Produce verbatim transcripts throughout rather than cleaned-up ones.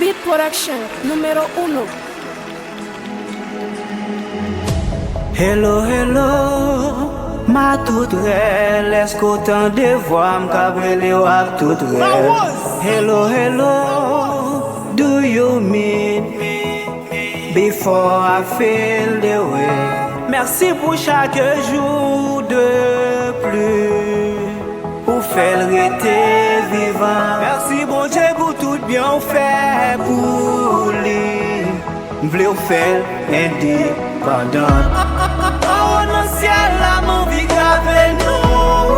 Hit Production, número uno. Hello, hello, ma toutrèl, èske w tande vwa m k ap rele w ak tout rèv? Hello, hello, do you mean me? Before I feel the way. Mèsi pou chak jou de plis. Ou fè l rete vivan. Mèsi Bondye pou tout byen w fè pou li. M vle w fè l endepandan. Anwo nan syèl la, m anvi grave non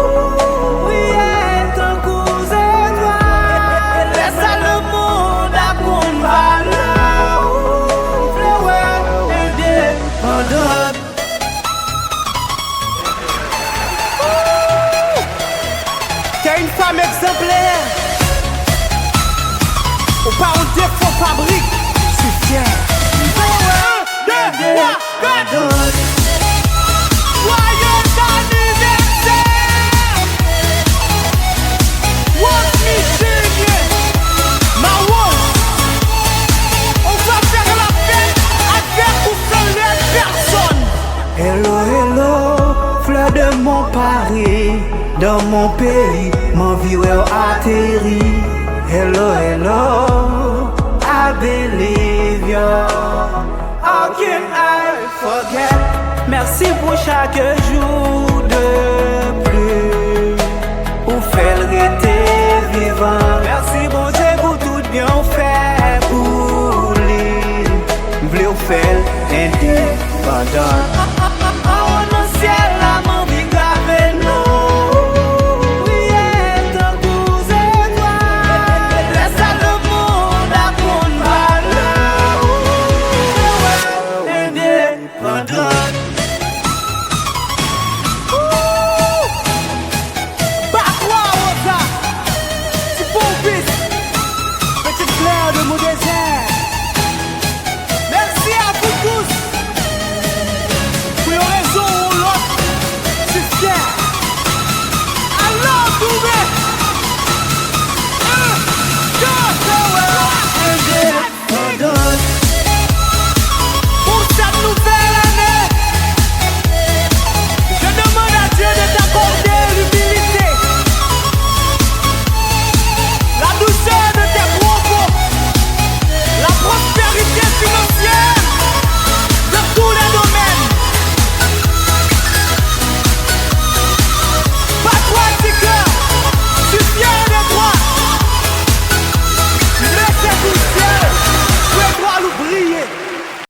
w, yeah, tankou zetwal. Lè sa lemonn ap konn valè w. M vle w endepandan. T'es une femme exemplaire. Ou pa yon defo fabrik. Je suis fier. Un, deux, trois, quatre. Joyeux anniversaire. Rose Michel, ma Rose. On va faire la fête avec ou sans les personnes. Hello, hello, fleur de mon Paris. Dans mon pays, m anvi wè w ateri. Hello, hello, I believe you. How can I forget? Mèsi pou chak jou de plis. Ou fè l rete vivan. Mèsi Bondye pou tout byen w fè pou li. M vle w fè l endepandan.